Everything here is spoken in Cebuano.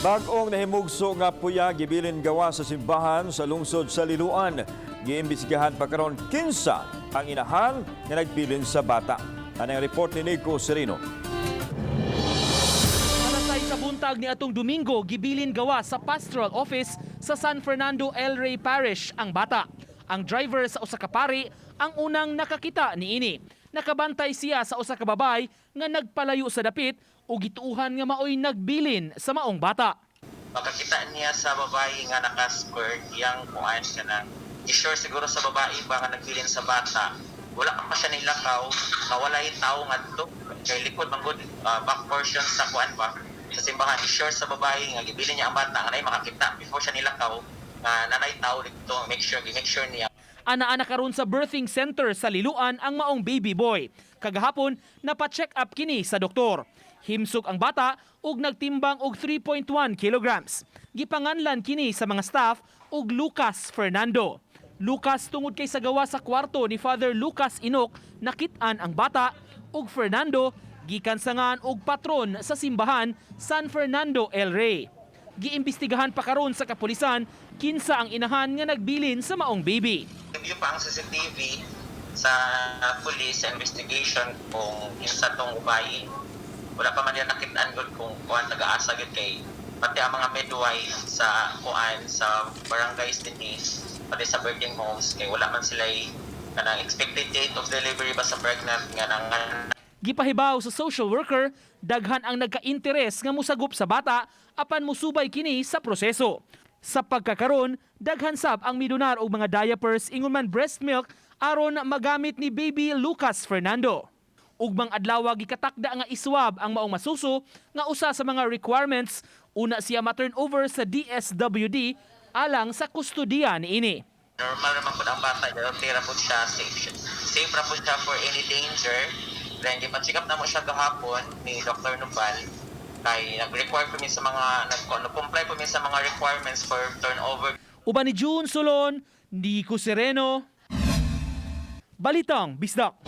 Bag-ong nahimugso nga puya gibilin gawa sa simbahan sa lungsod sa Liloan. Giimbestigahan pa karon kinsa ang inahan nga nagbilin sa bata. Ano ang report ni Nico Sereno? Alas 6 sa buntag ni atong Domingo, gibilin gawa sa pastoral office sa San Fernando El Rey Parish ang bata. Ang driver sa usa ka pari ang unang nakakita niini. Nakabantay siya sa usa ka babay nga nagpalayo sa dapit ug gituuhan nga maoy nagbilin sa maong bata. Makakita niya sa babae nga naka-skirt, yang kuan siya na sure siguro sa babae ba nga nagbilin sa bata. Wala pa siya nilakaw, mawala yung tao ngadto kay likod man gud, back portion sa kuan ba sa simbahan. Sure sa babae nga gibilin niya ang bata nga nay makakita before siya nilakaw nga nanay tao dito, make sure niya. Ana-ana karon sa birthing center sa Liloan ang maong baby boy. Kagahapon, napa-check up kini sa doktor. Himsog ang bata ug nagtimbang og 3.1 kilograms. Gipanganlan kini sa mga staff og Lucas Fernando. Lucas tungod kay sa gawa sa kwarto ni Father Lucas Inok nakit-an ang bata, ug Fernando gikan sa ngan og patron sa simbahan, San Fernando El Rey. Giimbestigahan pa karon sa kapulisan kinsa ang inahan nga nagbilin sa maong baby. Review pa ang CCTV sa police sa investigation kung kinsa tong babae. Wala pa man nila nakitaan gud kung kuan nag-aasa gyud kay pati ang mga midwife sa kuan sa barangays dinhi, pati sa birthing homes, kay wala man sila kanang expected date of delivery ba sa pregnant nga nang Gipahibaw sa social worker, daghan ang nagka-interes nga musagop sa bata apan musubay kini sa proseso. Sa pagkakaron, daghan sab ang midonar og mga diapers ingon man breast milk aron magamit ni baby Lucas Fernando. Ugmang adlaw gikatakda nga iswab ang maong masuso nga usa sa mga requirements una siya ma-turn over sa DSWD alang sa kustodiya niini. Normal naman po ang bata, okay ra po siya, safe, safe ra po siya for any danger. Then gipa-check up na mo siya gahapon ni Dr. Nubal kay nag-require po mi sa mga nag-comply po mi sa mga requirements for turnover. Uban ni June Solon, Nico Sereno, Balitang Bisdak.